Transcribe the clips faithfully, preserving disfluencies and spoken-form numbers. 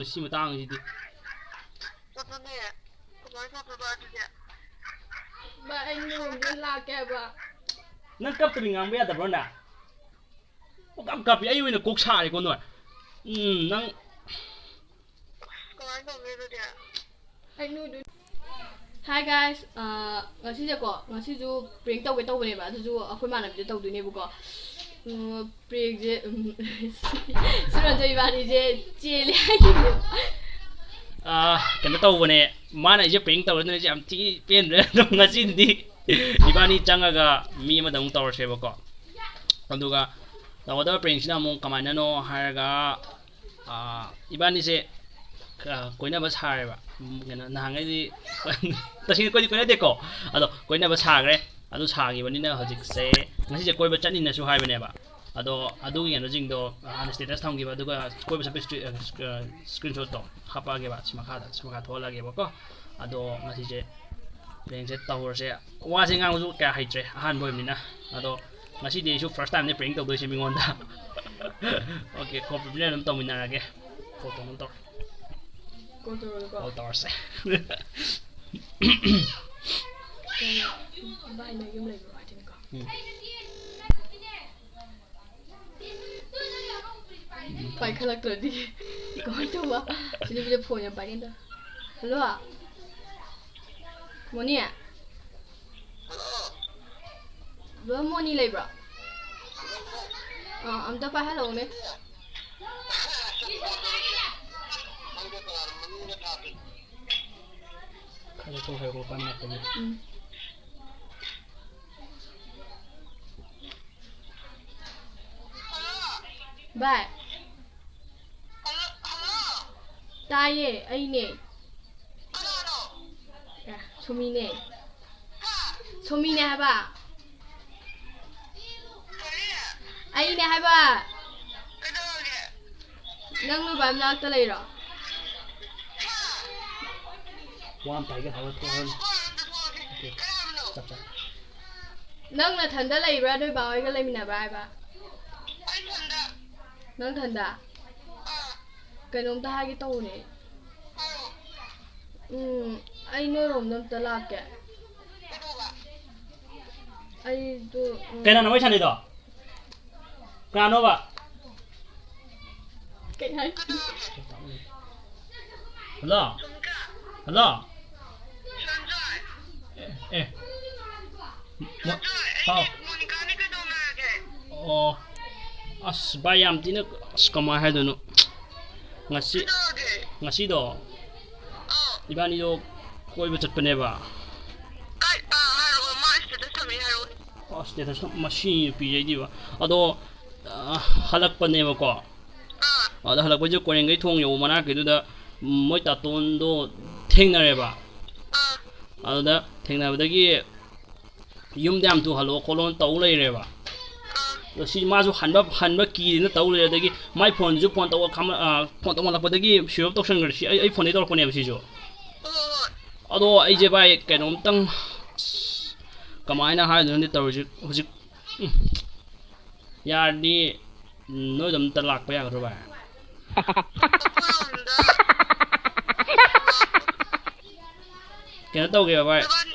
ꯁꯤ ꯃꯇꯥꯡꯁꯤꯗꯤ꯫ ꯑꯗꯨꯅꯦ꯫ ꯀꯃꯥꯏꯅ ꯇꯧꯗꯣꯏꯕ ꯑꯗꯨꯗꯤ? ꯚꯥꯏ, ꯑꯩ ꯅꯣꯡꯗ ꯂꯥꯛꯀꯦ ꯍꯥꯏꯕ꯫ ꯅꯪ ꯀꯞꯇꯕꯤ ꯉꯥꯡꯕ ꯌꯥꯗꯕ꯭ꯔꯣ ꯅꯪ? ꯄꯨꯡꯀꯞ ꯀꯞꯄꯤ꯫ ꯑꯩ ꯑꯣꯏꯅ ꯀꯣꯛ ꯁꯥꯔꯦꯀꯣ ꯅꯣꯏ꯫ ꯎꯝ, ꯅꯪ꯫ ꯀꯃꯥꯏꯅ ꯇꯧꯅꯤ ꯑꯗꯨꯗꯤ? ꯑꯩ ꯅꯣꯏꯗꯣ Hi guys, ꯑ, ꯉꯁꯤꯁꯦꯀꯣ, ꯉꯁꯤꯁꯨ prank ꯇꯧꯒꯦ ꯇꯧꯕꯅꯦꯕ, ꯑꯗꯨꯁꯨ ꯑꯩꯈꯣꯏ ꯏꯃꯥꯟꯅꯕꯤꯗ ꯇꯧꯗꯣꯏꯅꯦꯕꯀꯣ꯫ ꯎꯝ, prankꯁꯦ, ꯎꯝ, ꯁꯨꯔꯟꯖꯣꯏ ꯏꯕꯥꯅꯤꯁꯦ ꯆꯦꯜꯂꯦ ꯍꯥꯏꯈꯤꯕꯅꯦꯕ꯫ ꯑꯥ, ꯀꯩꯅꯣ ꯇꯧꯕꯅꯦ, ꯃꯥꯅ ꯑꯩꯁꯦ prank ꯇꯧꯔꯗꯅ ꯑꯩꯁꯦ ꯌꯥꯝ ꯊꯤ ꯄꯦꯟꯗ꯭ꯔꯦ꯫ ꯑꯗꯣ ꯉꯁꯤꯗꯤ ꯏꯕꯥꯅꯤ ꯆꯪꯉꯒ ꯃꯤ ꯑꯃꯗ ꯑꯃꯨꯛ ꯇꯧꯔꯁꯦꯕꯀꯣ꯫ ꯑꯗꯨꯒ ꯇꯧꯒꯗꯕ prankꯁꯤꯅ ꯑꯃꯨꯛ ꯀꯃꯥꯏꯅꯅꯣ ꯍꯥꯏꯔꯒ, ꯑꯥ, ꯏꯕꯥꯅꯤꯁꯦ, ꯑꯥ, ꯀꯣꯏꯅꯕ ꯁꯥꯔꯦꯕ꯫ ꯎꯝ, ꯀꯩꯅꯣ, ꯅꯍꯥꯟꯈꯩꯗꯤ ꯇꯁꯦꯡꯅ ꯀꯣꯏꯗꯤ ꯀꯣꯏꯅꯗꯦꯀꯣ, ꯑꯗꯣ ꯀꯣꯏꯅꯕ ꯁꯥꯈ꯭ꯔꯦ꯫ ꯑꯗꯨ ꯁꯥꯈꯤꯕꯅꯤꯅ ꯍꯧꯖꯤꯛꯁꯦ, ꯉꯁꯤꯁꯦ ꯀꯣꯏꯕ ꯆꯠꯅꯤꯅꯁꯨ ꯍꯥꯏꯕꯅꯦꯕ꯫ ꯑꯗꯣ ꯑꯗꯨꯒꯤ ꯀꯩꯅꯣꯁꯤꯡꯗꯣ ꯍꯥꯟꯅ status ꯊꯝꯈꯤꯕ, ꯑꯗꯨꯒ ꯀꯣꯏꯕ ꯆꯠꯄꯒꯤ screen, ꯑ, screenshotꯇꯣ ꯍꯥꯞꯄꯛꯑꯒꯦꯕ꯫ ꯁꯤ ꯃꯈꯥꯗ, ꯁꯤ ꯃꯈꯥ ꯊꯣꯛꯍꯜꯂꯒꯦꯕꯀꯣ꯫ ꯑꯗꯣ ꯉꯁꯤꯁꯦ prankꯁꯦ ꯇꯧꯔꯁꯦ꯫ ꯋꯥꯁꯦ ꯉꯥꯡꯕꯁꯨ ꯀꯌꯥ ꯍꯩꯇ꯭ꯔꯦ, ꯑꯍꯥꯟꯕ ꯑꯣꯏꯕꯅꯤꯅ꯫ ꯑꯗꯣ ꯉꯁꯤꯗꯤ ꯑꯩꯁꯨ first timeꯅꯦ prank ꯇꯧꯗꯣꯏꯁꯦ ꯃꯤꯉꯣꯟꯗ꯫ Okay, ꯀꯣ ꯄ꯭ꯔꯤꯄꯤꯌꯔ ꯑꯗꯨꯝ ꯇꯧꯃꯤꯟꯅꯔꯒꯦ꯫ Call ꯇꯧꯅꯕ ꯇꯧꯔꯣ꯫ Call ꯇꯧꯔꯒꯦꯀꯣ꯫ Call ꯇꯧꯔꯁꯦ꯫ ꯚꯥꯏ, ꯅꯣꯏ ꯌꯨꯝ ꯂꯩꯕ꯭ꯔꯣ ꯍꯥꯏꯗꯣꯏꯅꯤꯀꯣ꯫ ꯎꯝ꯫ ꯄꯥꯏꯈꯠꯂꯛꯇ꯭ꯔꯗꯤ ꯀꯃꯥꯏꯅ ꯇꯧꯕ? ꯁꯤ ꯅꯨꯄꯤꯁꯦ phone ꯌꯥꯝ ꯄꯥꯏꯒꯟꯗ꯫ Hello? ꯃꯣꯅꯤ? ꯕ꯭ꯔꯣ, ꯃꯣꯅꯤ ꯂꯩꯕ꯭ꯔꯣ? ꯑꯥ, ꯑꯝꯇ ꯄꯥꯏꯍꯜꯂꯛꯎꯅꯦ꯫ ꯈꯔ ꯊꯣꯛꯈ꯭ꯔꯦꯀꯣ, ꯄꯥꯏ ꯃꯥꯄꯟꯅꯤ꯫ ꯎꯝ꯫ ꯚꯥꯏ꯫ ꯇꯥꯏꯌꯦ, ꯑꯩꯅꯦ꯫ ꯑꯦ, ꯁꯣꯃꯤꯅꯦ꯫ ꯁꯣꯃꯤꯅꯦ ꯍꯥꯏꯕ꯫ ꯑꯩꯅꯦ ꯍꯥꯏꯕ꯫ ꯅꯪ ꯅꯣꯏ ꯕꯥꯏ ꯃꯅꯥꯛꯇ ꯂꯩꯔꯣ? ꯋꯥ ꯑꯝꯇ ꯍꯥꯏꯒꯦ, ꯍꯧꯔ ꯊꯣꯛꯑꯣ꯫ Okay, ꯆꯞ ꯆꯥꯔꯦ꯫ ꯅꯪ ꯅꯊꯟꯗ ꯂꯩꯕ꯭ꯔꯥ, ꯅꯣꯏ ꯕꯥ ꯍꯣꯏꯒ ꯂꯩꯃꯤꯟꯅꯕ꯭ꯔꯥ ꯍꯥꯏꯕ? ꯅꯪ ꯊꯟꯗ? ꯀꯩꯅꯣꯝꯇ ꯍꯥꯏꯒꯦ ꯇꯧꯕꯅꯦ꯫ ꯎꯝ, ꯑꯩ ꯅꯣꯏꯔꯣꯝꯗ ꯑꯝꯇ ꯂꯥꯛꯀꯦ꯫ ꯑꯩꯗꯣ, ꯎꯝ, ꯀꯅꯥꯅꯣ ꯋꯥꯔꯤ ꯁꯥꯟꯅꯩꯗꯣ? ꯀꯅꯥꯅꯣꯕ? ꯀꯩ ꯍꯥꯏ? ꯍꯜꯂꯣ? ꯍꯜꯂꯣ? ꯑꯦ, ꯑꯦ꯫ ꯃ-, ꯍꯥꯎ꯫ ꯑꯣ꯫ ꯑꯁ ꯚꯥꯏ, ꯌꯥꯝ ꯊꯤꯅ, ꯑꯁ, ꯀꯃꯥꯏ ꯍꯥꯏꯗꯣꯏꯅꯣ? ꯉꯁꯤ, ꯉꯁꯤꯗꯣ ꯏꯕꯥꯅꯤꯗꯣ ꯀꯣꯏꯕ ꯆꯠꯄꯅꯦꯕ꯫ ꯑꯁ, status ꯃꯁꯤ ꯅꯨꯄꯤꯁꯦ ꯑꯩꯗꯤꯕ꯫ ꯑꯗꯣ, ꯑ, ꯍꯜꯂꯛꯄꯅꯦꯕꯀꯣ꯫ ꯑꯗ ꯍꯜꯂꯛꯄꯁꯦ ꯀꯣꯏꯔꯦꯡꯒꯩ ꯊꯣꯡ ꯌꯧꯕ ꯃꯅꯥꯛꯀꯤꯗꯨꯗ ꯃꯣꯏ ꯇꯥꯇꯣꯟꯗꯣ ꯊꯦꯡꯅꯔꯦꯕ꯫ ꯑꯗꯨꯗ ꯊꯦꯡꯅꯕꯗꯒꯤ ꯌꯨꯝꯗ ꯌꯥꯝ ꯊꯨ ꯍꯜꯂꯛꯑꯣ ꯈꯣꯠꯂꯣꯅ ꯇꯧ ꯂꯩꯔꯦꯕ꯫ ꯑꯗꯣ ꯁꯤ ꯃꯥꯁꯨ ꯍꯟꯕ, ꯍꯟꯕ ꯀꯤꯔꯦꯅ ꯇꯧ ꯂꯩꯔꯦ꯫ ꯑꯗꯒꯤ ꯃꯥꯏ phoneꯁꯨ phone ꯇꯧꯕ ꯈꯝ-, ꯑ, phone ꯇꯧꯃꯜꯂꯛꯄꯗꯒꯤ switch off ꯇꯧꯁꯟꯈ꯭ꯔꯦ꯫ ꯁꯤ ꯑꯩ, ꯑꯩ phoneꯗꯒꯤ ꯇꯧꯔꯛꯄꯅꯦꯕ ꯁꯤꯁꯨ꯫ ꯑꯗꯣ ꯑꯩꯁꯦ ꯚꯥꯏ ꯀꯩꯅꯣꯝꯇꯪ, ꯑꯁ, ꯀꯃꯥꯏꯅ ꯍꯥꯏꯗꯣꯏꯅꯣ ꯈꯪꯗꯦ ꯇꯧꯔꯤꯁꯦ ꯍꯧꯖꯤꯛ꯫ ꯎꯝ꯫ ꯌꯥꯔꯗꯤ ꯅꯣꯏꯗ ꯑꯝꯇ ꯂꯥꯛꯄ ꯌꯥꯒꯗ꯭ꯔꯣ ꯚꯥꯏ? ꯀꯩꯅꯣ ꯇꯧꯒꯦꯕ ꯚꯥꯏ,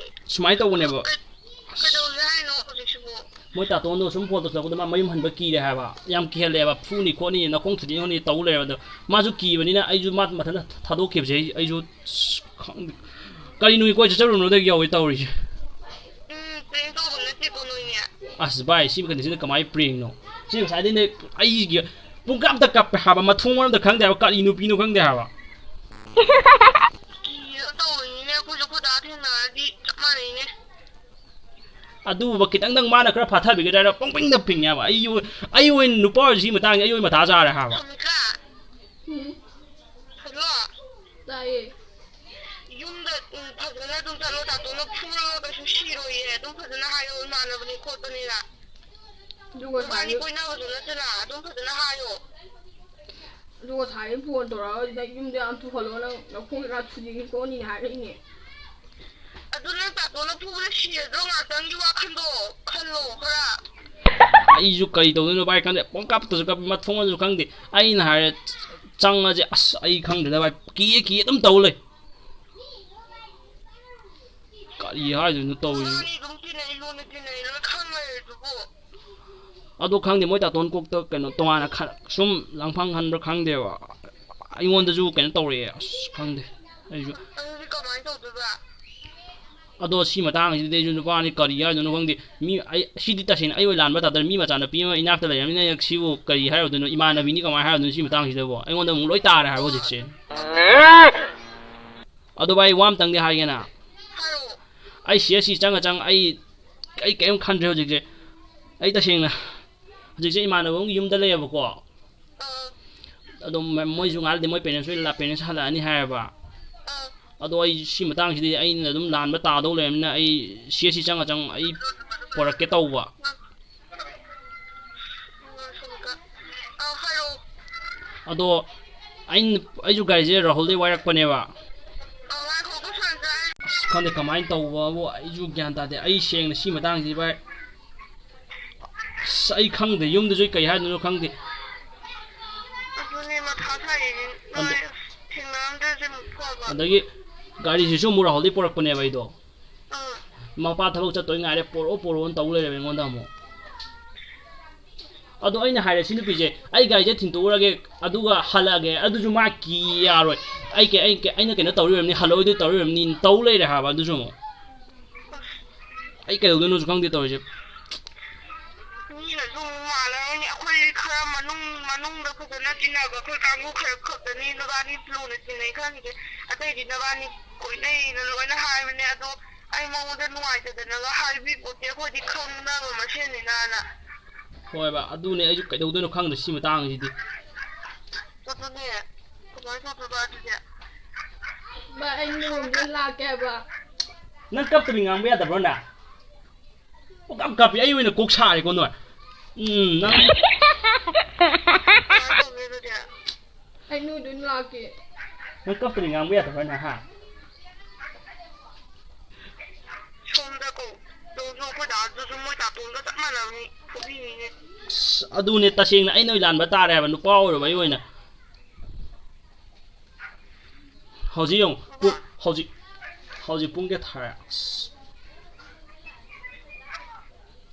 ꯁꯨꯃꯥꯏꯅ ꯇꯧꯕꯅꯦꯕ꯫ ꯀꯩꯗꯧꯔꯦ ꯍꯥꯏꯅꯣ ꯍꯧꯖꯤꯛꯁꯤꯕꯨ? ꯃꯣꯏ ꯇꯥꯇꯣꯟꯗꯣ ꯁꯨꯝ phone ꯇꯧꯁꯜꯂꯛꯄꯗ ꯃꯥ ꯃꯌꯨꯝ ꯍꯟꯕ ꯀꯤꯔꯦ ꯍꯥꯏꯕ꯫ ꯌꯥꯝ ꯀꯤꯍꯜꯂꯦꯕ, ꯐꯨꯅꯤ ꯈꯣꯠꯅꯤ, ꯅꯈꯣꯡ ꯊꯨꯗꯦꯛꯅꯤ ꯈꯣꯠꯅꯤ ꯇꯧ ꯂꯩꯔꯦꯕ꯫ ꯑꯗꯣ ꯃꯥꯁꯨ ꯀꯤꯕꯅꯤꯅ ꯑꯩꯁꯨ ꯃꯥ ꯃꯊꯟꯇ ꯊꯥꯗꯣꯛꯈꯤꯕꯁꯦ ꯑꯩ, ꯑꯩꯁꯨ, ꯑꯁ, ꯈꯪꯗꯦ꯫ ꯀꯔꯤ ꯅꯨꯃꯤꯠ ꯀꯣꯏ ꯆꯠꯆꯔꯨꯕꯅꯣꯗꯒꯤ ꯌꯥꯎꯋꯦ ꯇꯧꯔꯤꯁꯦ꯫ ꯎꯝ, prank ꯇꯧꯕ ꯅꯠꯇꯦꯀꯣ ꯅꯣꯏꯅꯦ꯫ ꯑꯁ ꯚꯥꯏ, ꯁꯤ ꯃꯈꯩꯁꯤꯅ ꯀꯃꯥꯏꯅ prankꯅꯣ? ꯁꯤ ꯉꯁꯥꯏꯗꯩꯅꯦ ꯑꯩꯒꯤ ꯄꯨꯡꯀꯥꯞꯇ ꯀꯞꯄꯦ ꯍꯥꯏꯕ, ꯃꯊꯣꯡ ꯃꯔꯝꯗ ꯈꯪꯗꯦ ꯍꯥꯏꯕ, ꯀꯔꯤ ꯅꯨꯄꯤꯅꯣ ꯈꯪꯗꯦ ꯍꯥꯏꯕ꯫ ꯀꯤꯔ ꯇꯧꯕꯅꯤꯅꯦ, ꯑꯩꯈꯣꯏꯁꯨ ꯑꯩꯈꯣꯏ ꯗꯥ ꯊꯦꯡꯅꯔꯗꯤ ꯆꯞ ꯃꯥꯟꯅꯩꯅꯦ꯫ ꯑꯗꯨꯕꯨ ꯈꯤꯇꯪꯗꯪ ꯃꯥꯅ ꯈꯔ ꯐꯥꯊꯕꯤꯒꯗ꯭ꯔꯥ ꯍꯥꯏꯅ ꯄꯪꯄꯤꯡꯗ ꯄꯤꯡꯉꯦ ꯍꯥꯏꯕ꯫ ꯑꯩ, ꯑꯩ ꯑꯣꯏꯅ ꯅꯨꯄꯥ ꯑꯣꯏꯔꯁꯨ ꯁꯤ ꯃꯇꯥꯡꯁꯦ ꯑꯩ ꯑꯣꯏꯅ ꯃꯊꯥ ꯁꯥꯔꯦ ꯍꯥꯏꯕ꯫ ꯁꯣꯃꯤꯀꯥ, ꯎꯝ, ꯍꯜꯂꯣ꯫ ꯇꯥꯏꯌꯦ꯫ ꯌꯨꯝꯗ, ꯎꯝ, ꯐꯖꯅ ꯑꯗꯨꯝ ꯆꯠꯂꯣ, ꯇꯥꯇꯣꯅ ꯐꯨꯔꯒ ꯀꯩꯁꯨ ꯁꯤꯔꯣꯏꯌꯦ꯫ ꯑꯗꯨꯝ ꯐꯖꯅ ꯍꯥꯏꯌꯣ, ꯏꯃꯥꯟꯅꯕꯅꯤ ꯈꯣꯠꯄꯅꯤꯅ꯫ ꯑꯗꯨꯒ ꯏꯕꯥꯅꯤ ꯁꯥꯏ-, ꯀꯣꯏꯅꯕꯁꯨ ꯅꯠꯇꯅ ꯑꯗꯨꯝ ꯐꯖꯅ ꯍꯥꯏꯌꯣ꯫ ꯑꯗꯨꯒ ꯁꯥꯏ phone ꯇꯧꯔꯛꯑꯒ ꯅꯪ ꯌꯨꯝꯗ ꯌꯥꯝ ꯊꯨꯍꯜꯂꯣ, ꯅꯪ ꯅꯈꯣꯡ ꯀꯩꯀꯥ ꯊꯨꯗꯦꯛꯀꯦ ꯈꯣꯠꯅꯤ ꯍꯥꯏꯔꯛꯏꯅꯦ꯫ ꯑꯗꯨ ꯅꯪ ꯇꯥꯇꯣꯅ ꯐꯨꯕꯗ ꯁꯤꯔꯗ꯭ꯔꯣ? ꯉꯥꯛꯇꯪꯒꯤ ꯋꯥꯈꯜꯗꯣ ꯈꯜꯂꯣ ꯈꯔ꯫ ꯑꯩꯁꯨ ꯀꯔꯤ ꯇꯧꯗꯣꯏꯅꯣ ꯚꯥꯏ ꯈꯪꯗꯦ, ꯄꯪꯀꯥꯞꯇꯁꯨ ꯀꯥꯞꯄꯤ, ꯃꯊꯣꯡ ꯑꯃꯁꯨ ꯈꯪꯗꯦ꯫ ꯑꯩꯅ ꯍꯥꯏꯔꯦ, ꯆꯪꯉꯁꯦ꯫ ꯑꯁ, ꯑꯩ ꯈꯪꯗ꯭ꯔꯦꯗ ꯚꯥꯏ, ꯀꯤꯌꯦ ꯀꯤꯌꯦ ꯑꯗꯨꯝ ꯇꯧ ꯂꯩ꯫ ꯀꯔꯤ ꯍꯥꯏꯗꯣꯏꯅꯣ ꯇꯧꯔꯤꯁꯦ? ꯃꯥꯅꯤ, ꯑꯗꯨꯝ ꯇꯤꯟꯅꯩ, ꯂꯨꯅ ꯇꯤꯟꯅꯩ, ꯂꯣꯏ ꯈꯪꯅꯔꯦ ꯑꯗꯨꯕꯨ꯫ ꯑꯗꯣ ꯈꯪꯗꯦ, ꯃꯣꯏ ꯇꯥꯇꯣꯟ ꯀꯣꯛꯇ ꯀꯩꯅꯣ ꯇꯣꯉꯥꯟꯅ ꯈ-, ꯁꯨꯝ ꯂꯥꯡꯐꯥꯡ ꯍꯟꯕ꯭ꯔꯥ ꯈꯪꯗꯦꯕ, ꯑꯩꯉꯣꯟꯗꯁꯨ ꯀꯩꯅꯣ ꯇꯧꯔꯛꯑꯦ꯫ ꯑꯁ, ꯈꯪꯗꯦ ꯑꯩꯁꯨ꯫ ꯑꯗꯨꯗꯤ ꯀꯃꯥꯏꯅ ꯇꯧꯗꯣꯏꯕ? ꯑꯗꯣ ꯁꯤ ꯃꯇꯥꯡꯁꯤꯗꯤ ꯑꯩꯁꯨ ꯅꯨꯄꯥꯅꯤ, ꯀꯔꯤ ꯍꯥꯏꯗꯣꯏꯅꯣ ꯈꯪꯗꯦ꯫ ꯃꯤ, ꯑꯩ, ꯁꯤꯗꯤ ꯇꯁꯦꯡꯅ ꯑꯩ ꯑꯣꯏ ꯂꯥꯟꯕ ꯇꯥꯗꯣꯏꯔꯦ꯫ ꯃꯤ ꯃꯆꯥꯅꯨꯄꯤ ꯑꯃ ꯏꯅꯥꯛꯇ ꯂꯩꯔꯕꯅꯤꯅ ꯁꯤꯕꯨ ꯀꯔꯤ ꯍꯥꯏꯔꯨꯗꯣꯏꯅꯣ? ꯏꯃꯥꯟꯅꯕꯤꯅꯤ, ꯀꯃꯥꯏꯅ ꯍꯥꯏꯔꯨꯗꯣꯏꯅꯣ ꯁꯤ ꯃꯇꯥꯡꯁꯤꯗꯕꯨ? ꯑꯩꯉꯣꯟꯗ ꯑꯃꯨꯛ ꯂꯣꯏ ꯇꯥꯔꯦ ꯍꯥꯏꯕ ꯍꯧꯖꯤꯛꯁꯦ꯫ ꯑꯗꯣ ꯚꯥꯏ, ꯋꯥ ꯑꯃꯇꯪꯗꯤ ꯍꯥꯏꯒꯦꯅ꯫ ꯍꯥꯏꯔꯛꯑꯣ꯫ ꯑꯩ ꯁꯤ ꯑꯦꯁ ꯁꯤ ꯆꯪꯉ ꯆꯪ ꯑꯩ, ꯑꯩ ꯀꯔꯤꯝ ꯈꯟꯗ꯭ꯔꯦ ꯍꯧꯖꯤꯛꯁꯦ꯫ ꯑꯩ ꯇꯁꯦꯡꯅ ꯍꯧꯖꯤꯛꯁꯦ ꯏꯃꯥꯟꯅꯕ ꯑꯃꯒꯤ ꯌꯨꯝꯗ ꯂꯩꯌꯦꯕꯀꯣ꯫ ꯑꯥ꯫ ꯑꯗꯣ ꯃ-, ꯃꯣꯏꯁꯨ ꯉꯥꯏꯍꯥꯛ ꯂꯩꯔꯗꯤ ꯃꯣꯏ ꯄꯦꯔꯦꯟꯁ ꯍꯣꯏ ꯂꯥ-, ꯄꯦꯔꯦꯟꯁ ꯍꯜꯂꯛꯑꯅꯤ ꯍꯥꯏꯌꯦꯕ꯫ ꯑꯥ꯫ ꯑꯗꯣ ꯑꯩ ꯁꯤ ꯃꯇꯥꯡꯁꯤꯗꯤ ꯑꯩꯅ ꯑꯗꯨꯝ ꯂꯥꯟꯕ ꯇꯥꯗꯧ ꯂꯩꯔꯕꯅꯤꯅ ꯑꯩ ꯁꯤ ꯑꯦꯁ ꯁꯤ ꯆꯪꯉ ꯆꯪ ꯑꯩ ꯄꯣꯔꯛꯀꯦ ꯇꯧꯕ꯫ ꯑꯥ, ꯍꯥꯏꯔꯛꯑꯣ꯫ ꯑꯗꯣ ꯑꯩꯅ, ꯑꯩꯁꯨ ꯒꯥꯔꯤꯁꯦ ꯔꯥꯍꯨꯜꯗꯩ ꯋꯥꯏꯔꯛꯄꯅꯦꯕ꯫ ꯑꯥ, ꯉꯥꯏꯈꯣꯀꯣ, ꯁꯣꯝꯗ ꯑꯩ ꯑꯁ, ꯈꯪꯗꯦ ꯀꯃꯥꯏꯅ ꯇꯧꯕꯕꯨ, ꯑꯩꯁꯨ ꯒ꯭ꯌꯥꯟ ꯇꯥꯗꯦ꯫ ꯑꯩ ꯁꯦꯡꯅ ꯁꯤ ꯃꯇꯥꯡꯁꯤꯗꯤ ꯚꯥꯏ, ꯑꯁ, ꯑꯩ ꯈꯪꯗꯦ, ꯌꯨꯝꯗꯁꯨ ꯑꯩ ꯀꯩ ꯍꯥꯏꯗꯣꯏꯅꯣ ꯈꯪꯗꯦ꯫ ꯑꯗꯨꯅꯦ ꯃꯊꯥ ꯁꯥꯏꯌꯦ꯫ ꯑꯗ-, ꯅꯣꯏ ꯊꯦꯡꯅꯔꯝꯗ꯭ꯔꯗꯤ ꯑꯃꯨꯛ ꯐꯕ꯫ ꯑꯗꯒꯤ ꯒꯥꯔꯤꯁꯤꯁꯨ ꯑꯃꯨꯛ ꯔꯥꯍꯨꯜꯗꯩ ꯄꯨꯔꯛꯄꯅꯦꯕ ꯑꯩꯗꯣ꯫ ꯑꯥ꯫ ꯃꯄꯥ ꯊꯕꯛ ꯆꯠꯇꯣꯏ ꯉꯥꯏꯔꯦ, ꯄꯣꯔꯛꯑꯣ ꯄꯣꯔꯛꯑꯣꯅ ꯇꯧ ꯂꯩꯔꯦꯕ ꯑꯩꯉꯣꯟꯗ ꯑꯃꯨꯛ꯫ ꯑꯗꯣ ꯑꯩꯅ ꯍꯥꯏꯔꯦ, "ꯁꯤ ꯅꯨꯄꯤꯁꯦ ꯑꯩ ꯒꯥꯔꯤꯁꯦ ꯊꯤꯟꯇꯣꯛꯎꯔꯒꯦ, ꯑꯗꯨꯒ ꯍꯜꯂꯛꯑꯒꯦ", ꯑꯗꯨꯁꯨ ꯃꯥ ꯀꯤ ꯌꯥꯔꯣꯏ꯫ ꯑꯩ ꯀꯩ-, ꯑꯩ ꯀꯩ-, ꯑꯩꯅ ꯀꯩꯅꯣ ꯇꯧꯔꯤ ꯑꯣꯏꯔꯝꯅꯤ, ꯍꯜꯂꯛꯑꯣꯏꯗꯣꯏ ꯇꯧꯔꯤ ꯑꯣꯏꯔꯝꯅꯤ ꯇꯧ ꯂꯩꯔꯦ ꯍꯥꯏꯕ ꯑꯗꯨꯁꯨ ꯑꯃꯨꯛ꯫ ꯑꯩ ꯀꯩꯗꯧꯗꯣꯏꯅꯣꯁꯨ ꯈꯪꯗꯦ ꯇꯧꯔꯤꯁꯦ꯫ ꯃꯤꯅꯁꯨ ꯑꯃꯨꯛ ꯃꯥꯜꯂꯔꯣꯏꯅꯦ꯫ ꯑꯩꯈꯣꯏ ꯈꯔ ꯃꯅꯨꯡ, ꯃꯅꯨꯡꯗ ꯐꯖꯅ ꯇꯤꯟꯅꯕ ꯑꯩꯈꯣꯏ ꯀꯥꯡꯕꯨ ꯈꯔ ꯈꯛꯇꯅꯤ ꯅꯕꯥꯅꯤ ꯂꯨꯅ ꯇꯤꯟꯅꯩ ꯈꯪꯉꯤꯁꯦ꯫ ꯑꯇꯩꯗꯤ ꯅꯕꯥꯅꯤ ꯀꯣꯏꯅꯩꯅ ꯂꯣꯏꯅ ꯍꯥꯏꯕꯅꯦ꯫ ꯑꯗꯣ ꯑꯩ ꯃꯉꯣꯟꯗ ꯅꯨꯡꯉꯥꯏꯇꯗꯅꯒ ꯍꯥꯏꯕꯤꯄꯣꯠꯇꯦ, ꯑꯩꯈꯣꯏꯗꯤ ꯈꯪꯅꯕ ꯃꯁꯦꯟꯅꯤꯅꯅ꯫ ꯍꯣꯏꯕ, ꯑꯗꯨꯅꯦ ꯑꯩꯁꯨ ꯀꯩꯗꯧꯗꯣꯏꯅꯣ ꯈꯪꯗꯦ ꯁꯤ ꯃꯇꯥꯡꯁꯤꯗꯤ꯫ ꯑꯗꯨꯅꯦ, ꯀꯃꯥꯏꯅ ꯇꯧꯗꯣꯏꯕ ꯑꯗꯨꯗꯤ? ꯚꯥꯏ, ꯑꯩ ꯅꯣꯡꯃꯗ ꯂꯥꯛꯀꯦ ꯍꯥꯏꯕ꯫ ꯅꯪ ꯀꯞꯇꯕꯤ ꯉꯥꯡꯕ ꯌꯥꯗꯕ꯭ꯔꯣ ꯅꯪ? ꯄꯨꯡꯀꯞ ꯀꯞꯄꯤ, ꯑꯩ ꯑꯣꯏꯅ ꯀꯣꯛ ꯁꯥꯔꯦꯀꯣ ꯅꯣꯏ꯫ ꯎꯝ, ꯅꯪ꯫ ꯀꯃꯥꯏꯅ ꯇꯧꯅꯤ ꯑꯗꯨꯗꯤ? ꯑꯩ ꯅꯣꯏꯗ ꯑꯣꯏꯅ ꯂꯥꯛꯀꯦ꯫ ꯅꯪ ꯀꯞꯇꯕꯤ ꯉꯥꯡꯕ ꯌꯥꯗꯕ꯭ꯔꯥ ꯅꯪ, ꯍꯥ? ꯁꯣꯝꯗ ꯀꯧ꯫ ꯇꯧꯁꯨ ꯑꯩꯈꯣꯏ ꯗꯥꯗꯨꯁꯨ ꯃꯣꯏ ꯇꯥꯇꯣꯟꯒ ꯆꯞ ꯃꯥꯟꯅꯕꯅꯤ꯫ ꯐꯨꯕꯤꯅꯤꯅꯦ꯫ ꯑꯁ, ꯑꯗꯨꯅꯦ ꯇꯁꯦꯡꯅ ꯑꯩꯅ ꯑꯣꯏ ꯂꯥꯟꯕ ꯇꯥꯔꯦ ꯍꯥꯏꯕ, ꯅꯨꯄꯥ ꯑꯣꯏꯔꯨꯕ ꯑꯩ ꯑꯣꯏꯅ꯫ ꯍꯧꯖꯤꯛ ꯌꯦꯡꯉꯨ, ꯄꯨꯡ, ꯍꯧꯖꯤꯛ, ꯍꯧꯖꯤꯛ ꯄꯨꯡ ꯀꯌꯥ ꯊꯥꯔꯦ? ꯑꯁ꯫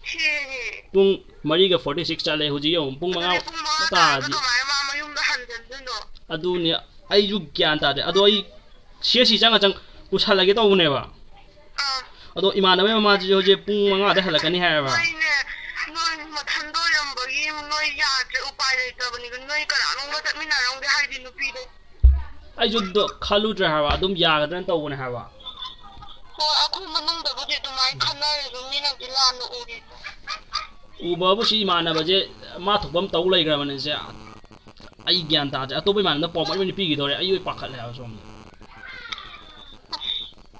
ꯊꯦꯡꯉꯦ꯫ ꯄꯨꯡ ꯃꯔꯤꯒ forty six ꯆꯠꯂꯦ꯫ ꯍꯧꯖꯤꯛ ꯌꯦꯡꯉꯨ, ꯄꯨꯡ ꯃꯉꯥ ꯑꯗꯨꯅꯦ, ꯄꯨꯡ ꯃꯉꯥ ꯇꯥꯔꯗꯤ꯫ ꯇꯥꯔꯒ ꯀꯃꯥꯏꯅ ꯃꯥ ꯃꯌꯨꯝꯗ ꯍꯟꯖꯟꯗꯣꯏꯅꯣ? ꯑꯗꯨꯅꯦ, ꯑꯩꯁꯨ ꯒ꯭ꯌꯥꯟ ꯇꯥꯗꯦ꯫ ꯑꯗꯣ ꯑꯩ ꯁꯤ ꯑꯦꯁ ꯁꯤ ꯆꯪꯉ ꯆꯪ ꯄꯨꯁꯜꯂꯒꯦ ꯇꯧꯕꯅꯦꯕ꯫ ꯑꯥ꯫ ꯑꯗꯣ ꯏꯃꯥꯟꯅꯕꯒꯤ ꯃꯃꯥꯁꯤꯁꯨ ꯍꯧꯖꯤꯛ ꯄꯨꯡ ꯃꯉꯥꯗ ꯍꯜꯂꯛꯀꯅꯤ ꯍꯥꯏꯌꯦꯕ꯫ ꯅꯣꯏꯅꯦ, ꯅꯣꯏ ꯃꯊꯟꯗ ꯑꯣꯏꯔꯝꯕꯒꯤ ꯅꯣꯏ ꯌꯥꯗ꯭ꯔꯦ, ꯎꯄꯥꯏ ꯂꯩꯇꯕꯅꯤꯗ꯫ ꯅꯣꯏ ꯀꯅꯥꯅꯣꯝꯒ ꯆꯠꯃꯤꯟꯅꯔꯝꯒꯦ ꯍꯥꯏꯗꯤ ꯅꯨꯄꯤꯗꯣ꯫ ꯑꯩꯁꯨ ꯑꯗꯣ ꯈꯜꯂꯨꯗ꯭ꯔꯦ ꯍꯥꯏꯕ, ꯑꯗꯨꯝ ꯌꯥꯒꯗ꯭ꯔꯅ ꯇꯧꯕꯅꯦ ꯍꯥꯏꯕ꯫ ꯍꯣꯏ, ꯑꯩꯈꯣꯏ ꯃꯅꯨꯡꯗꯕꯨꯗꯤ ꯑꯗꯨꯃꯥꯏꯅ ꯈꯟꯅꯔꯁꯨ ꯃꯤꯅꯗꯤ ꯂꯥꯟꯅ ꯎꯔꯤ꯫ ꯎꯕꯕꯨ ꯁꯤ ꯏꯃꯥꯟꯅꯕꯁꯦ ꯃꯥ ꯊꯣꯛꯄ ꯑꯃ ꯇꯧ ꯂꯩꯈ꯭ꯔꯕꯅꯦ ꯁꯦ꯫ ꯑꯩ ꯒ꯭ꯌꯥꯟ ꯇꯥꯗ꯭ꯔꯦ꯫ ꯑꯇꯣꯞꯄ ꯏꯃꯥꯟꯅꯕꯗ ꯄꯥꯎ ꯑꯃ ꯑꯣꯏꯅ ꯄꯤꯈꯤꯗꯧꯔꯦ꯫ ꯑꯩ ꯑꯣꯏ ꯄꯥꯈꯠꯂꯦ ꯍꯥꯏꯕ ꯁꯣꯝꯗ꯫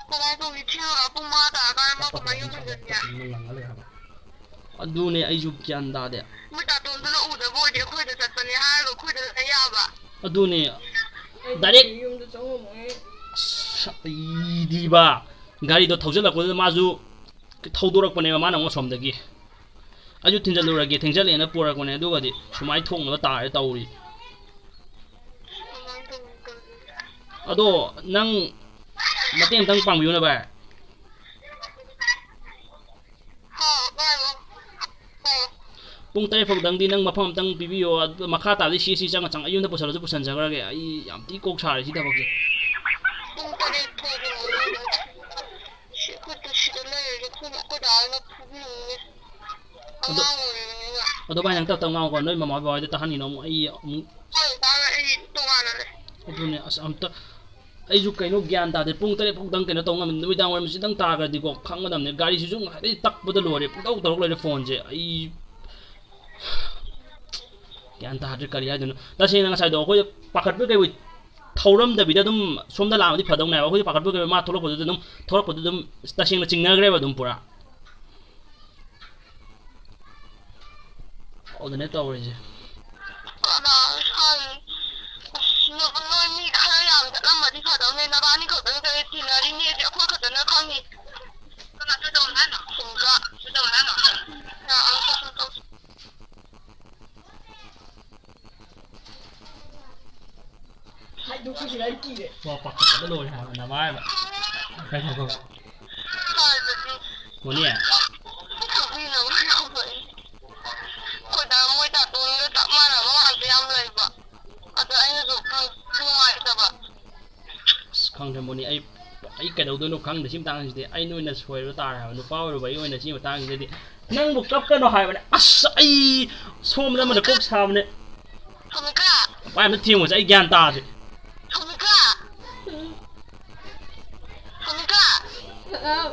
ꯀꯃꯥꯏꯅ ꯇꯧꯅꯤ? ꯊꯦꯡꯉꯒ ꯄꯨꯡ ꯃꯉꯥ ꯇꯥꯔꯀꯥꯟꯗ ꯃꯥ ꯀꯃꯥꯏꯅ ꯌꯨꯝ ꯍꯟꯖꯟꯒꯦ? ꯑꯗꯨꯅꯦ ꯑꯩꯁꯨ ꯒ꯭ꯌꯥꯟ ꯇꯥꯗꯦ꯫ ꯃꯣꯏ ꯇꯥꯇꯣꯟꯗꯨꯅ ꯎꯗꯕ ꯑꯣꯏꯗꯤ ꯑꯩꯈꯣꯏꯗ ꯆꯠꯄꯅꯦ ꯍꯥꯏꯔꯒ ꯑꯩꯈꯣꯏꯗ ꯂꯩ ꯌꯥꯕ꯫ ꯑꯗꯨꯅꯦ꯫ ꯗꯥꯏꯔꯦꯛ ꯌꯨꯝꯗ ꯆꯪꯉꯝꯃꯣꯏ꯫ ꯑꯁ, ꯑꯩꯗꯤꯕ ꯒꯥꯔꯤꯗꯣ ꯊꯧꯖꯤꯜꯂꯛꯄꯗꯨꯗ ꯃꯥꯁꯨ ꯊꯧꯗꯣꯔꯛꯄꯅꯦꯕ, ꯃꯥꯅ ꯑꯃꯨꯛ ꯑꯁꯣꯝꯗꯒꯤ꯫ ꯑꯩꯁꯨ ꯊꯤꯟꯖꯜꯂꯨꯔꯒꯦ, ꯊꯦꯡꯖꯜꯂꯛꯑꯦꯅ ꯄꯨꯔꯛꯄꯅꯦ꯫ ꯑꯗꯨꯒꯗꯤ ꯁꯨꯃꯥꯏꯅ ꯊꯣꯛꯅꯕ ꯇꯥꯔꯦ ꯇꯧꯔꯤ꯫ ꯑꯗꯣ ꯅꯪ ꯃꯇꯦꯡ ꯑꯝꯇꯪ ꯄꯥꯡꯕꯤꯌꯨꯅ, ꯚꯥꯏ꯫ ꯍꯥꯎ, ꯍꯥꯏꯔꯣ꯫ ꯍꯥꯏꯔꯣ꯫ ꯄꯨꯡ ꯇꯔꯦꯠ ꯐꯥꯎꯗꯪꯗꯤ ꯅꯪ ꯃꯐꯝ ꯑꯝꯇꯪ ꯄꯤꯕꯤꯌꯣ꯫ ꯑꯗꯨ ꯃꯈꯥ ꯇꯥꯕꯗꯤ ꯁꯤ ꯑꯦꯁ ꯁꯤ ꯆꯪꯉ ꯆꯪꯉ ꯑꯩ ꯌꯨꯝꯗ ꯄꯨꯁꯜꯂꯁꯨ ꯄꯨꯁꯟꯖꯈ꯭ꯔꯒꯦ꯫ ꯑꯩ ꯌꯥꯝ ꯊꯤ ꯀꯣꯛ ꯁꯥꯔꯦ ꯁꯤ ꯊꯕꯛꯁꯦ꯫ ꯄꯨꯡ ꯇꯔꯦꯠ ꯐꯥꯎꯒꯤ ꯃꯅꯨꯡꯗ ꯁꯤ ꯑꯩꯈꯣꯏꯗ ꯁꯤꯗ ꯂꯩꯔꯗꯤ ꯑꯩꯈꯣꯏ, ꯑꯩꯈꯣꯏ ꯗꯥ ꯍꯣꯏꯅ ꯐꯨꯕꯤꯅꯤꯅꯦ꯫ ꯑꯗꯣ, ꯑꯉꯥꯡ ꯑꯣꯏꯔꯤꯕꯅꯤꯅ꯫ ꯑꯗꯣ ꯚꯥꯏ, ꯅꯪ ꯇꯞ ꯇꯞ ꯉꯥꯡꯉꯨꯀꯣ, ꯅꯣꯏ ꯃꯃꯥ ꯕꯕꯥ ꯍꯣꯏꯗ ꯇꯥꯍꯟꯈꯤꯅꯣ ꯑꯃꯨꯛ꯫ ꯑꯩ ꯑꯃꯨꯛ ꯑꯩꯈꯣꯏ ꯗꯥꯒ ꯑꯩ ꯇꯣꯉꯥꯟꯅ ꯂꯩ꯫ ꯑꯗꯨꯅꯦ, ꯑꯁ, ꯑꯝꯇ ꯑꯩꯁꯨ ꯀꯩꯅꯣ ꯒ꯭ꯌꯥꯟ ꯇꯥꯗꯦ꯫ ꯄꯨꯡ ꯇꯔꯦꯠ ꯐꯥꯎꯗꯪ ꯀꯩꯅꯣ ꯇꯧ ꯉꯝꯃꯤ, ꯅꯨꯃꯤꯗꯥꯡ ꯋꯥꯏꯔꯝꯁꯤꯗꯪ ꯇꯥꯈ꯭ꯔꯗꯤꯀꯣ ꯈꯪꯒꯗꯕꯅꯦ꯫ ꯒꯥꯔꯤꯁꯤꯁꯨ ꯉꯁꯥꯏꯗꯩ ꯇꯛꯄꯗ ꯂꯣꯏꯔꯦ, ꯄꯨꯡꯇꯧ ꯇꯧꯔꯛ ꯂꯩꯔꯦ ꯐꯣꯟꯁꯦ꯫ ꯑꯩ ꯒ꯭ꯌꯥꯟ ꯇꯥꯗ꯭ꯔꯦ ꯀꯔꯤ ꯍꯥꯏꯗꯣꯏꯅꯣ꯫ ꯇꯁꯦꯡꯅ ꯉꯁꯥꯏꯗꯣ ꯑꯩꯈꯣꯏ ꯄꯥꯈꯠꯄꯣꯏ ꯀꯩꯕꯣꯏ ꯊꯧꯔꯝꯗꯕꯤꯗ ꯑꯗꯨꯝ ꯁꯣꯝꯗ ꯂꯥꯛꯑꯃꯗꯤ ꯐꯗꯧꯅꯦ ꯍꯥꯏꯕ꯫ ꯑꯩꯈꯣꯏꯗꯤ ꯄꯥꯈꯠꯄꯣꯏ ꯀꯩꯕꯣꯏ ꯃꯥ ꯊꯣꯛꯂꯛꯄꯗꯨꯗ ꯑꯗꯨꯝ, ꯊꯣꯛꯂꯛꯄꯗꯨ ꯑꯗꯨꯝ ꯇꯁꯦꯡꯅ ꯆꯤꯡꯅꯈ꯭ꯔꯦꯕ ꯑꯗꯨꯝ ꯄꯨꯔꯥ꯫ ꯑꯗꯨꯅꯦ ꯇꯧꯔꯤꯁꯦ꯫ ꯀꯅꯥ ꯁꯥꯏ? ꯑꯁ, ꯅꯣ-, ꯅꯣꯏ ꯃꯤ ꯈꯔ ꯌꯥꯝ ꯆꯠꯂꯝꯃꯗꯤ ꯐꯗꯧꯅꯦ꯫ ꯅꯕꯥꯅꯤ ꯈꯛꯇꯪ ꯆꯠꯂꯦ, ꯇꯤꯟꯅꯔꯤꯅꯦꯗꯤ ꯑꯩꯈꯣꯏ ꯈꯛꯇꯅ ꯈꯪꯉꯤ꯫ ꯀꯅꯥ ꯀꯩꯗꯧꯔꯦ ꯍꯥꯏꯅꯣ? ꯁꯨꯝꯀ꯫ ꯀꯩꯗꯧꯔꯦ ꯍꯥꯏꯅꯣ? ꯌꯥ, ꯑꯃꯨꯛ ꯀꯩꯁꯨꯝ ꯇꯧꯗꯦ꯫ ꯍꯥꯏꯗꯣꯛꯈꯤꯁꯤꯔ ꯑꯩ ꯀꯤ- ꯋꯥ ꯄꯥꯈꯠꯄꯗ ꯂꯣꯏꯔꯦ ꯍꯥꯏꯕ ꯅꯃꯥꯏꯕ꯫ ꯀꯩꯅꯣ? ꯃꯣꯅꯤ꯫ ꯑꯩꯈꯣꯏ ꯗꯥ ꯃꯣꯏ ꯗꯥꯇꯣꯟꯒ ꯆꯞ ꯃꯥꯟꯅꯕ ꯉꯥꯛꯇ ꯌꯥꯝ ꯂꯩꯕ꯫ ꯑꯗꯣ ꯑꯩꯅꯁꯨ ꯈꯔ ꯅꯨꯡꯉꯥꯏꯇꯕ꯫ ꯑꯁ, ꯈꯪꯗ꯭ꯔꯦ ꯃꯣꯅꯤ, ꯑꯩ, ꯑꯩ ꯀꯩꯗꯧꯗꯣꯏꯅꯣ ꯈꯪꯗꯦ ꯁꯤ ꯃꯇꯥꯡꯁꯤꯗꯤ꯫ ꯑꯩ ꯅꯣꯏꯅ ꯁꯣꯏꯕ ꯇꯥꯔꯦ ꯍꯥꯏꯕ, ꯅꯨꯄꯥ ꯑꯣꯏꯔꯨꯕ ꯑꯩ ꯑꯣꯏꯅ ꯁꯤ ꯃꯇꯥꯡꯁꯤꯗꯗꯤ꯫ ꯅꯪꯕꯨ ꯀꯞꯀꯅꯣ ꯍꯥꯏꯕꯅꯦ꯫ ꯑꯁ, ꯑꯩ ꯁꯣꯝꯗ ꯑꯃꯗ ꯀꯣꯛ ꯁꯥꯕꯅꯦ꯫ ꯁꯣꯃꯤꯀꯥ! ꯄꯥꯏ ꯑꯝꯇ ꯊꯦꯡꯉꯨꯁꯦ, ꯑꯩ ꯒ꯭ꯌꯥꯟ ꯇꯥꯗ꯭ꯔꯦ꯫ ꯁꯣꯃꯤꯀꯥ! ꯁꯣꯃꯤꯀꯥ! ꯑꯥꯎ꯫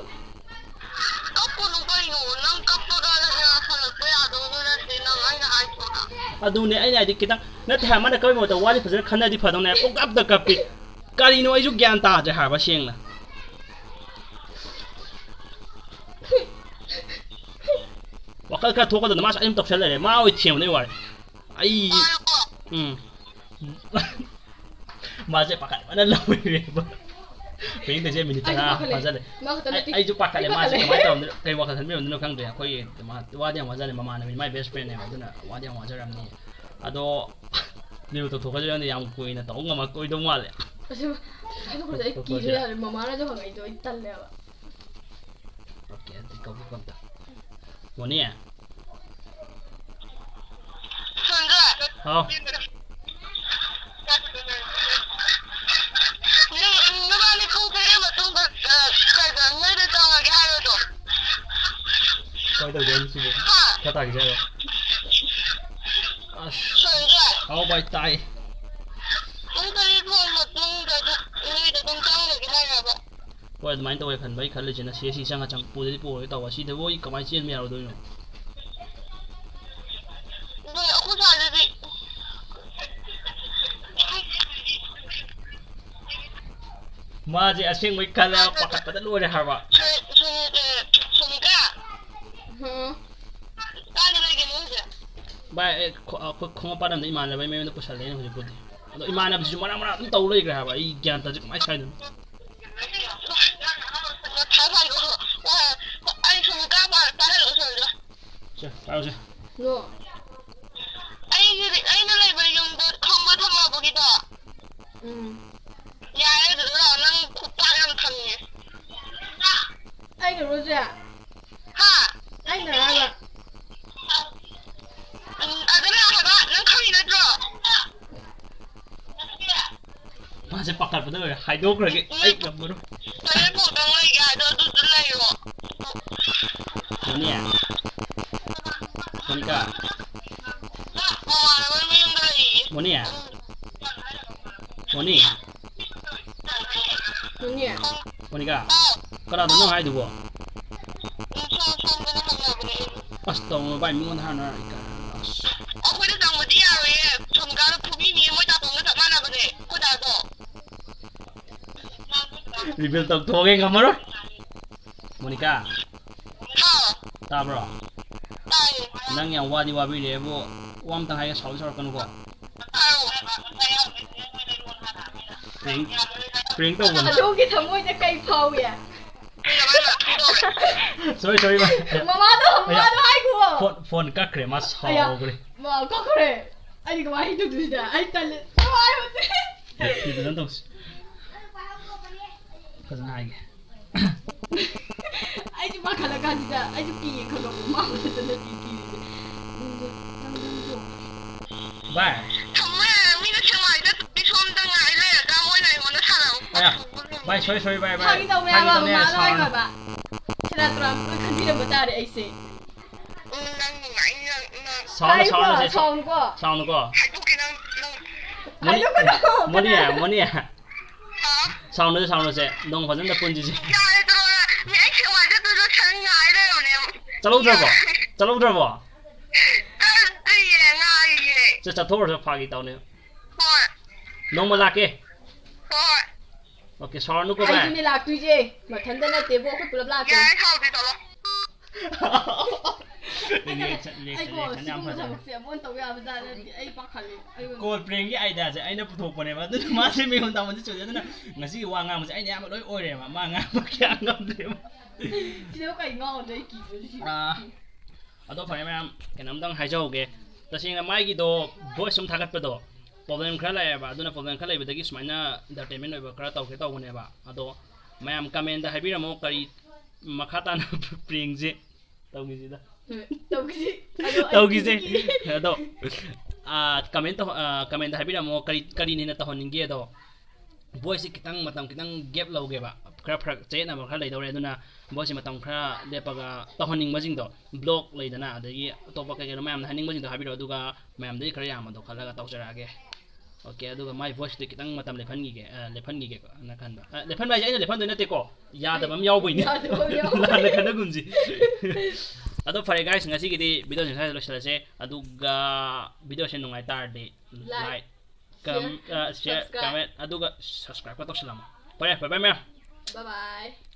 ꯀꯞꯄꯨꯅꯨ ꯀꯩꯅꯣ? ꯅꯪ ꯀꯞꯄꯒ ꯍꯜꯂꯛꯄ ꯌꯥꯗꯧꯕ ꯅꯠꯇꯦ, ꯅꯪ ꯑꯩꯅ ꯍꯥꯏꯗ꯭ꯔꯣ ꯅꯪ? ꯑꯗꯨꯅꯦ ꯑꯩꯅ ꯍꯥꯏꯗꯤ, ꯈꯤꯇꯪ ꯅꯠꯇꯦ ꯍꯥꯏ, ꯃꯥꯅ ꯀꯞꯄꯩ ꯃꯍꯨꯠꯇ ꯋꯥꯔꯤ ꯐꯖꯅ ꯈꯟꯅꯗꯤ ꯐꯗꯧꯅꯦ, ꯄꯨꯡꯀꯞꯇ ꯀꯞꯄꯤ꯫ ꯀꯔꯤꯅꯣ ꯑꯩꯁꯨ ꯒ꯭ꯌꯥꯟ ꯇꯥꯗ꯭ꯔꯦ ꯍꯥꯏꯕ ꯁꯦꯡꯅ꯫ ꯋꯥꯈꯜ ꯈꯔ ꯊꯣꯛꯀꯗꯕꯗ ꯃꯥꯁꯨ ꯑꯗꯨꯝ ꯇꯧꯁꯜ ꯂꯩꯔꯦ꯫ ꯃꯥ ꯑꯣꯏ ꯊꯦꯝꯕꯗꯩ ꯋꯥꯔꯦ꯫ ꯑꯩ, ꯎꯝ꯫ ꯃꯥꯁꯦ ꯄꯥꯈꯠꯄꯅ ꯂꯣꯏꯔꯦꯕ꯫ ꯄꯦꯡꯗꯩꯁꯦ ꯃꯤꯅꯤꯠ ꯑꯩꯁꯨ ꯇꯔꯥ ꯄꯥꯈꯠꯂꯦ꯫ ꯐꯥꯖꯜꯂꯦ꯫ ꯃꯥ ꯈꯛꯇ ꯑꯩ, ꯅꯠꯇꯦ꯫ ꯑꯩꯁꯨ ꯄꯥꯈꯠꯂꯦ꯫ ꯑꯩ ꯃꯥꯁꯦ ꯄꯥꯈꯠꯂꯦ꯫ ꯀꯃꯥꯏꯅ ꯇꯧꯔꯝꯗꯣꯏꯅꯣ, ꯀꯩ ꯋꯥꯈꯜ ꯈꯟꯕꯤꯔꯝꯗꯣꯏꯅꯣ ꯈꯪꯗ꯭ꯔꯦ꯫ ꯑꯩꯈꯣꯏꯒꯤ ꯃꯥ ꯋꯥꯗꯤ ꯌꯥꯝ ꯋꯥꯖꯜꯂꯦ꯫ ꯃꯃꯥꯟꯅꯕꯤ, ꯃꯥꯏ best friend ꯅꯦꯕ꯫ ꯑꯗꯨꯅ ꯋꯥꯗꯤ ꯌꯥꯝ ꯋꯥꯖꯔꯝꯅꯤ꯫ ꯑꯗꯣ, ꯃꯤꯕꯨ ꯇꯧꯊꯣꯛꯈ꯭ꯔꯁꯤꯔ ꯈꯪꯗꯦ꯫ ꯌꯥꯝ ꯀꯨꯏꯅ ꯇꯧꯕ ꯉꯝꯃꯛꯑꯣꯏꯗꯧ ꯃꯥꯜꯂꯦ꯫ ꯑꯁꯦꯡꯕ, ꯍꯥꯏꯗꯣꯛꯈ꯭ꯔꯁꯦ꯫ ꯑꯩ ꯀꯤꯔꯦ ꯌꯥꯔꯦ꯫ ꯃꯃꯥꯅꯁꯨ ꯍꯪꯉꯛꯏꯗꯣ ꯑꯩ ꯇꯜꯂꯦꯕ꯫ OK, ꯑꯗꯨꯗꯤ ꯀꯧꯒꯦ ꯀꯧꯒꯦ꯫ ꯃꯣꯅꯤ? ꯁꯟꯖꯣꯏ! ꯍꯥꯎ꯫ ꯅꯪ, ꯅꯕꯥꯅꯤ ꯄꯨꯡ ꯇꯔꯦꯠ ꯃꯇꯨꯡꯗ, ꯑ, ꯀꯩꯗ, ꯅꯣꯏꯗ ꯆꯪꯉꯒꯦ ꯍꯥꯏꯔꯣ ꯑꯗꯨꯝ꯫ ꯀꯃꯥꯏ ꯇꯧꯒꯦ ꯍꯥꯏꯅꯣ ꯁꯤꯕꯣ? ꯍꯥ? ꯈꯔ ꯇꯥꯈꯤꯁꯦ ꯍꯥꯏꯔꯣ? ꯑꯁ꯫ ꯁꯟꯖꯣꯏ! ꯍꯥꯎ ꯚꯥꯏ, ꯇꯥꯏ꯫ ꯄꯨꯡ ꯇꯔꯦꯠ ꯐꯥꯎ ꯃꯇꯨꯡꯗ ꯑꯗꯨꯝ, ꯅꯣꯏꯗ ꯑꯗꯨꯝ ꯆꯪꯉꯒꯦ ꯍꯥꯏꯔꯕ? ꯍꯣꯏ, ꯑꯗꯨꯃꯥꯏꯅ ꯇꯧꯋꯦ ꯈꯟꯕ꯫ ꯑꯩ ꯈꯜꯂꯤꯁꯤꯅ ꯁꯤ ꯑꯦꯁ ꯁꯤ ꯆꯪꯉ ꯆꯪ ꯄꯨꯗꯗꯤ ꯄꯨꯔꯣꯏ ꯇꯧꯕ꯫ ꯁꯤꯗꯕꯨ ꯑꯩ ꯀꯃꯥꯏꯅ ꯆꯦꯟꯕ ꯌꯥꯔꯣꯏꯗꯣꯏꯅꯣ? ꯑꯗꯨꯅꯦ, ꯑꯩꯈꯣꯏ ꯁ꯭ꯋꯥꯏꯗꯗꯤ ꯃꯥꯁꯦ ꯑꯁꯦꯡꯕꯩ ꯈꯜꯂꯦ, ꯄꯥꯈꯠꯄꯗ ꯂꯣꯏꯔꯦ ꯍꯥꯏꯕ꯫ ꯁꯨ-, ꯁꯨ-, ꯑꯦ, ꯁꯨꯅꯤꯇꯥ? ꯍꯝ? ꯀꯥꯏꯗ ꯂꯩꯒꯦ ꯅꯣꯏꯁꯦ? ꯚꯥꯏ, ꯑꯩ ꯈꯣ-, ꯑꯩꯈꯣꯏ ꯈꯣꯡꯉꯥꯝꯄꯥꯠ ꯂꯝꯗ ꯏꯃꯥꯟꯅꯕꯒꯤ ꯃꯌꯨꯝꯗ ꯄꯨꯁꯜꯂꯛꯑꯦ ꯍꯧꯖꯤꯛꯄꯨꯗꯤ꯫ ꯑꯗꯣ ꯏꯃꯥꯟꯅꯕꯁꯤꯁꯨ ꯃꯔꯥꯡ ꯃꯔꯥꯡ ꯑꯗꯨꯝ ꯇꯧ ꯂꯩꯈ꯭ꯔꯦ ꯍꯥꯏꯕ꯫ ꯑꯩ ꯒ꯭ꯌꯥꯟ ꯇꯥꯗꯦ, ꯀꯃꯥꯏꯅ ꯁꯥꯏꯗꯣꯏꯅꯣ? ꯃꯊꯥ ꯁꯥꯏꯀꯣ꯫ ꯑ, ꯑꯩ ꯁꯨꯝ ꯀꯥ ꯄꯥ-, ꯄꯥꯏꯍꯜꯂꯣ ꯁꯣꯝꯗ꯫ ꯁꯦ, ꯄꯥꯏꯔꯣꯁꯦ꯫ ꯅꯣ꯫ ꯑꯩꯒꯤ, ꯑꯩꯅ ꯂꯩꯕ ꯌꯨꯝꯗ ꯈꯪꯕ ꯊꯪꯅꯕꯒꯤꯗꯣ꯫ ꯎꯝ꯫ ꯑꯩꯅ ꯔꯣꯖꯦ꯫ ꯍꯥ? ꯑꯩꯅ ꯍꯥꯏꯕ꯫ ꯎꯝ, ꯑꯗꯨ ꯂꯥꯛꯑꯣ ꯍꯥꯏꯕ꯫ ꯅꯪ ꯈꯪꯉꯤ ꯅꯠꯇ꯭ꯔꯣ? ꯃꯥꯁꯦ ꯄꯥꯈꯠꯄꯗ ꯂꯣꯏꯔꯦ꯫ ꯍꯥꯏꯗꯣꯛꯈ꯭ꯔꯒꯦ꯫ ꯑꯩ ꯉꯝꯃꯔꯣꯏ꯫ ꯇꯣꯏꯂꯦꯠ ꯐꯧꯗꯪ ꯂꯩꯒꯦ ꯍꯥꯏꯗꯣ ꯑꯗꯨꯗ ꯂꯩꯔꯣ꯫ ꯃꯣꯅꯤ꯫ ꯃꯣꯅꯤꯀꯥ꯫ ꯃꯃꯥꯟꯅꯕ ꯃꯌꯨꯝꯗ ꯂꯩꯌꯦ꯫ ꯃꯣꯅꯤ꯫ ꯃꯣꯅꯤ꯫ ꯃꯣꯅꯤ꯫ ꯃꯣꯅꯤꯀꯥ꯫ ꯍꯥꯎ꯫ ꯀꯅꯥꯗꯅꯣ ꯍꯥꯏꯗꯨꯕꯣ? ꯎꯝ, ꯁꯣꯝ-, ꯁꯣꯝꯗꯅ ꯍꯪꯅꯕꯅꯦ ꯑꯩ꯫ ꯑꯁ, ꯇꯧꯅꯨ ꯚꯥꯏ, ꯃꯤꯉꯣꯟꯗ ꯍꯥꯟꯅ ꯏꯀꯥꯏ-, ꯑꯁ꯫ ꯑꯩꯈꯣꯏꯗ ꯆꯪꯕꯗꯤ ꯌꯥꯔꯣꯏꯌꯦ꯫ ꯁꯣꯝꯀꯥꯗꯣ ꯐꯨꯕꯤꯅꯤꯌꯦ, ꯃꯣꯏ ꯗꯥꯇꯣꯝꯒ ꯆꯞ ꯃꯥꯟꯅꯕꯅꯦ, ꯑꯩꯈꯣꯏ ꯗꯥꯗꯣ꯫ Reveal ꯇꯧꯊꯣꯛꯑꯒꯦ, ꯉꯝꯃꯔꯣꯏ꯫ ꯃꯣꯅꯤꯀꯥ꯫ ꯍꯥꯎ꯫ ꯇꯥꯕ꯭ꯔꯣ? ꯇꯥꯏꯌꯦ꯫ ꯅꯪ ꯌꯥꯝ ꯋꯥꯗꯤ ꯋꯥꯕꯤꯔꯦꯕꯨ, ꯋꯥ ꯑꯝꯇꯪ ꯍꯥꯏꯒꯦ, ꯁꯥꯎꯗꯤ ꯁꯥꯎꯔꯛꯀꯅꯨꯀꯣ꯫ ꯄ꯭ꯔꯦꯡ, ꯄ꯭ꯔꯦꯡ ꯇꯧꯕꯅꯤ꯫ ꯑꯗꯣꯝꯒꯤ ꯊꯃꯣꯏꯗ ꯀꯩ ꯐꯥꯎꯏ? Sorry, sorry, ꯚꯥꯏ꯫ ꯃꯃꯥꯗꯣ, ꯑꯌꯥ꯫ ꯃꯃꯥꯗꯣ ꯍꯥꯏꯈꯣ꯫ ꯐꯣꯟ, ꯐꯣꯟ ꯀꯛꯈ꯭ꯔꯦ, ꯃꯥ ꯑꯌꯥ꯫ ꯁꯥꯎꯈ꯭ꯔꯦ꯫ ꯃꯥ ꯀꯛꯈ꯭ꯔꯦ꯫ ꯑꯩꯗꯤ ꯀꯃꯥꯏꯅ ꯇꯧꯗꯣꯏꯁꯤꯗ? ꯑꯩ ꯇꯜꯂꯦ꯫ ꯅꯨꯡꯉꯥꯏꯕꯁꯦ꯫ ꯐꯖꯅ ꯇꯧꯁꯤ꯫ ꯐꯖꯅ ꯍꯥꯏꯒꯦ꯫ ꯑꯩꯁꯨ ꯄꯥꯈꯠꯂꯀꯥꯟꯁꯤꯗ ꯑꯩꯁꯨ ꯀꯤꯌꯦ ꯈꯜꯂꯣ, ꯃꯥ ꯃꯊꯟꯇ ꯅꯠꯇꯦ ꯀꯤꯔꯤꯁꯦ꯫ ꯅꯪꯁꯨ, ꯅꯪꯁꯨ, ꯅꯪꯁꯨ꯫ ꯚꯥꯏ꯫ ꯊꯝꯃꯦ, ꯃꯤꯅ ꯁꯦꯛꯃꯥꯏ ꯆꯠꯇꯕꯤ ꯁꯣꯝꯗ ꯉꯥꯏ ꯂꯩꯔꯒ ꯃꯣꯏꯅ ꯑꯩꯉꯣꯟꯗ ꯁꯥꯟꯅꯕ ꯑꯌꯥ, ꯈꯣꯠꯄ ꯚꯥꯏ, sorry, sorry, ꯚꯥꯏ, ꯚꯥꯏ꯫ ꯐꯥꯒꯤ ꯇꯧꯕꯅꯦ ꯐꯥꯒꯤ ꯍꯥꯏꯕ, ꯇꯧꯕꯅꯦ, ꯃꯃꯥꯗꯣ ꯁꯥꯎꯔꯅꯨ꯫ ꯍꯥꯏꯈ꯭ꯔꯕ꯫ ꯁꯦꯔꯥꯟ ꯇꯨꯔꯥꯟ ꯂꯣꯏ ꯈꯟꯕꯤꯔꯝꯕ ꯇꯥꯔꯦ ꯑꯩꯁꯦ꯫ ꯎꯝ, ꯅꯪ ꯅꯨꯡꯉꯥꯏꯅꯤ, ꯅꯪ, ꯅꯪ꯫ ꯁꯥꯎꯅꯨ, ꯍꯥꯏꯌꯨꯀꯣ, ꯁꯥꯎꯅꯨꯁꯦ, ꯁꯥꯎ-, ꯁꯥꯎꯅꯨꯀꯣ꯫ ꯁꯥꯎꯅꯨꯀꯣ꯫ ꯍꯥꯏꯗꯣꯛꯀꯦ, ꯅꯪ, ꯅꯪ꯫ ꯃꯣꯅꯤ-, ꯍꯥꯏꯗꯣꯛꯀꯅꯣ, ꯃꯣꯅꯤ, ꯀꯅꯥ? ꯃꯣꯅꯤ꯫ ꯍꯥ? ꯁꯥꯎꯅꯨꯁꯦ, ꯁꯥꯎꯅꯨꯁꯦ꯫ ꯅꯣꯡ ꯐꯖꯅ ꯄꯨꯟꯁꯤꯁꯦ꯫ ꯌꯥꯔꯦ, ꯇꯣꯛꯑꯣ, ꯅꯪ꯫ ꯃꯤ ꯑꯩ ꯁꯦꯛꯃꯥꯏ ꯆꯠꯇꯣꯏꯗꯣ ꯁꯟ ꯉꯥꯏ ꯂꯩꯔꯕꯅꯦ꯫ ꯆꯠꯍꯧꯗ꯭ꯔꯕꯣ? ꯌꯥꯔꯦ꯫ ꯆꯠꯍꯧꯗ꯭ꯔꯕꯣ? ꯆꯠꯇ꯭ꯔꯤꯌꯦ, ꯉꯥꯏꯔꯤꯌꯦ꯫ ꯆꯠ-, ꯆꯠꯊꯣꯛꯎꯔꯁꯦ, ꯐꯥꯒꯤ ꯇꯧꯅꯦ꯫ ꯍꯣꯏ꯫ ꯅꯣꯡꯃ ꯂꯥꯛꯀꯦ꯫ ꯍꯣꯏ꯫ Okay, ꯁꯥꯎꯔꯅꯨꯀꯣ, ꯚꯥꯏ꯫ ꯑꯩꯁꯨꯅꯦ ꯂꯥꯛꯇꯣꯏꯁꯦ꯫ ꯃꯊꯟꯇ ꯅꯠꯇꯦꯕꯣ, ꯑꯩꯈꯣꯏ ꯄꯨꯂꯞ ꯂꯥꯛꯇꯣꯏꯅꯦ꯫ ꯌꯥꯔꯦ, ꯁꯥꯎꯗꯦ, ꯆꯠꯂꯣ꯫ Reaction, reaction, ꯑꯩꯀꯣ, reaction ꯌꯥꯝ ꯁꯤꯒꯨꯝꯕ ꯐꯖꯔꯦ꯫ ꯊꯕꯛꯁꯦ ꯑꯃꯨꯛ ꯇꯧ ꯌꯥꯕ ꯖꯥꯠ ꯅꯠꯇꯦ꯫ ꯑꯩ ꯄꯥꯈꯠꯂꯦ꯫ ꯑꯩ ꯑꯣꯏꯅ call prankꯒꯤ ideaꯁꯦ ꯑꯩꯅ ꯄꯨꯊꯣꯛꯄꯅꯦꯕ, ꯑꯗꯨꯅ ꯃꯥꯁꯦ ꯃꯤꯉꯣꯟꯗ ꯑꯃꯁꯨ ꯆꯨꯝꯗꯦ꯫ ꯑꯗꯨꯅ ꯉꯁꯤꯒꯤ ꯋꯥ ꯉꯥꯡꯕꯁꯦ ꯑꯩꯅ ꯑꯌꯥꯝꯕ ꯂꯣꯏ ꯑꯣꯏꯔꯦꯕ, ꯃꯥ ꯉꯥꯡꯕ ꯀꯌꯥ ꯉꯝꯗ꯭ꯔꯦꯕ꯫ ꯁꯤꯗ ꯀꯩ ꯉꯥꯡꯉꯨꯗꯣꯏ ꯀꯤꯕꯁꯤꯗꯤ꯫ ꯑꯥ, ꯑꯗꯣ ꯐꯔꯦ ꯃꯌꯥꯝ, ꯀꯩꯅꯣꯝꯇꯪ ꯍꯥꯏꯖꯍꯧꯒꯦ꯫ ꯇꯁꯦꯡꯅ ꯃꯥꯒꯤꯗꯣ voice ꯁꯨꯝ ꯊꯥꯒꯠꯄꯗꯣ problem ꯈꯔ ꯂꯩꯌꯦꯕ, ꯑꯗꯨꯅ problem ꯈꯔ ꯂꯩꯕꯗꯒꯤ ꯁꯨꯃꯥꯏꯅ entertainment ꯑꯣꯏꯕ ꯈꯔ ꯇꯧꯒꯦ ꯇꯧꯕꯅꯦꯕ꯫ ꯑꯗꯣ ꯃꯌꯥꯝ commentꯗ ꯍꯥꯏꯕꯤꯔꯝꯃꯣ ꯀꯔꯤ ꯃꯈꯥ ꯇꯥꯅ ꯄ꯭ꯔꯦꯡꯁꯦ ꯇꯧꯈꯤꯁꯤꯗ꯫ ꯇꯧꯈꯤꯁꯤ ꯑꯗꯣ ꯑꯩ ꯇꯧꯈꯤꯁꯦ꯫ ꯀꯤꯗꯤ- ꯑꯗꯣ ꯀꯃꯦꯟ ꯇꯧ ꯀꯃꯦꯟꯗ ꯍꯥꯏꯕꯤꯔꯝꯃꯣ, ꯀꯔꯤ ꯀꯔꯤꯅ ꯍꯦꯟꯅ ꯇꯧꯍꯟꯅꯤꯡꯒꯦ? ꯑꯗꯣ ꯚꯣꯏꯁꯁꯦ ꯈꯤꯇꯪ ꯃꯇꯝ ꯈꯤꯇꯪ ꯒꯦꯞ ꯂꯧꯒꯦꯕ, ꯈꯔ ꯐꯔꯛ ꯆꯌꯦꯠꯅꯕ ꯈꯔ ꯂꯩꯗꯧꯔꯦ, ꯑꯗꯨꯅ ꯚꯣꯏꯁꯁꯦ ꯃꯇꯝ ꯈꯔ ꯂꯦꯞꯄꯒ ꯇꯧꯍꯟꯅꯤꯡꯕꯁꯤꯡꯗꯣ, ꯕ꯭ꯂꯣꯛ ꯂꯩꯗꯅ, ꯑꯗꯒꯤ ꯑꯇꯣꯞꯄ ꯀꯩ ꯀꯩꯅꯣ ꯃꯌꯥꯝꯅ ꯍꯥꯏꯅꯤꯡꯕꯁꯤꯡꯗꯣ ꯍꯥꯏꯕꯤꯔꯛꯑꯣ, ꯑꯗꯨꯒ ꯃꯌꯥꯝꯗꯒꯤ ꯈꯔ ꯌꯥꯝꯕꯗꯣ ꯈꯜꯂꯒ ꯇꯧꯖꯔꯛꯑꯒꯦ꯫ ꯑꯣꯀꯦ, ꯑꯗꯨꯒ ꯃꯥꯏ ꯚꯣꯏꯁꯇꯨ ꯈꯤꯇꯪ ꯃꯇꯝ ꯂꯦꯞꯍꯟꯈꯤꯒꯦ, ꯑ, ꯂꯦꯞꯍꯟꯈꯤꯒꯦꯀꯣ ꯅ ꯈꯟꯕ꯫ ꯑ, ꯂꯦꯞꯍꯟꯕ ꯍꯥꯏꯁꯦ ꯑꯩꯅ ꯂꯦꯞꯍꯟꯗꯣꯏ ꯅꯠꯇꯦꯀꯣ, ꯌꯥꯗꯕ ꯑꯃ ꯌꯥꯎꯕꯩꯅꯦ꯫ ꯌꯥꯗꯕ ꯑꯃ ꯌꯥꯎꯕ꯫ ꯂꯥꯟꯅ ꯈꯟꯅꯒꯨꯝꯁꯤ꯫ ꯑꯗꯣ ꯐꯔꯦ guys, ꯉꯁꯤꯒꯤꯗꯤ ꯚꯤꯗꯤꯑꯣꯁꯦ ꯁ꯭ꯋꯥꯏꯗ ꯂꯣꯏꯁꯤꯜꯂꯁꯦ, ꯑꯗꯨꯒ ꯚꯤꯗꯤꯑꯣꯁꯦ ꯅꯨꯡꯉꯥꯏ ꯇꯥꯔꯗꯤ Like, like, com- uh, share, Subscribe. Comment, ꯑꯗꯨꯒ subscribe ꯀ ꯇꯧꯁꯤꯜꯂꯝꯃꯣ꯫ ꯐꯔꯦ, bye bye ꯃꯌꯥꯝ꯫ Bye bye.